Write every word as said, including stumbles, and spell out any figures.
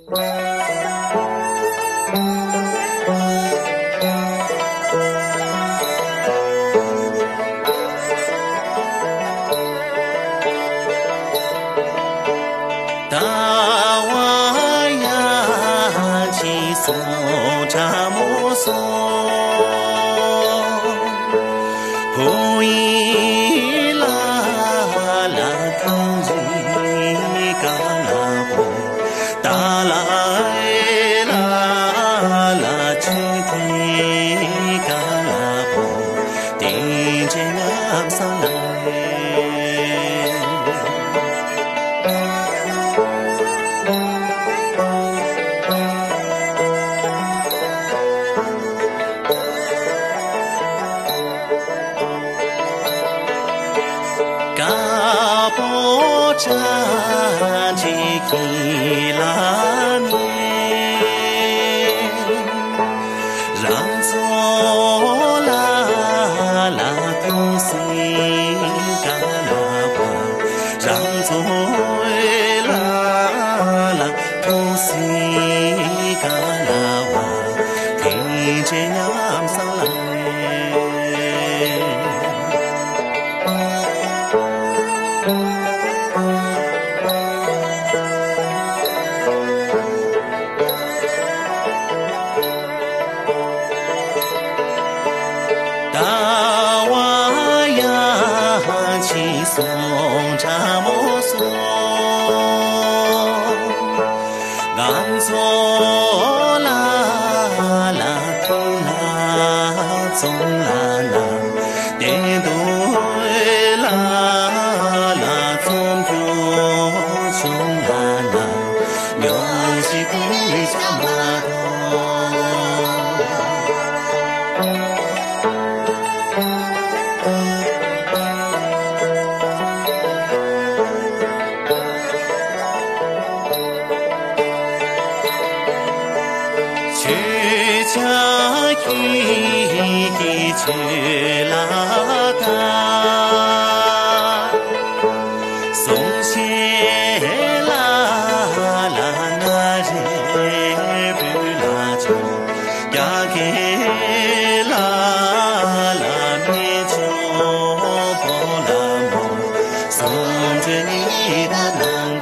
ཟླ་བ་ཡང་ཅིག་སོང་ཁྲ་མོ་སོང་། བུ་ཡིས་ལ་ལ་ཐང་ཡིག་ག་ལ་བོ། ད་ལ་ཨེ་ལ་ལ་ཆུ་ཐིག་ག་ལ་བོ། དེ་འདྲའི་ཉམས་སང་ལ་ཨེ། དཀར་པོ་ཅན་གྱི་གི་ལ་ནི། རང་ཚོ་ལ་ལ་ཐུགས་སྲིད་ག་ལ་བ། རང་ཚོ་ལ་ལ་ཐུགས་སྲིད་ག་ལ་བ། དེ་འདྲའི་ཉམས་སང་ལ་ནི། ཟླ་བ་ཡང་ཅིག་སོང་ཁྲ་མོ་སོང་། ང་ཚོ་ལ་ལ་ཐུག་ལ་ཚོང་ལ་ན། བསྟན་རྡོ་ལ་ལ་ཚོང་ཁྱོ་ཆུང་ལ་ན། ཉོ་ཞིག་ཀུན་ཆ་མ་དོ། ཆོས་ཆ་ཁྱི་ཁྱི་ཆོས་ལ་ཀ། སོང་ཆེ་ལ་ལ་ན་རེ་བུ་ལ་ཆོ། རྒྱ་སྐད་ལ་ལ་མི་ཆོ་བོ་ལ་མོ། སོང་ཆེ་ནི་ད་ནང་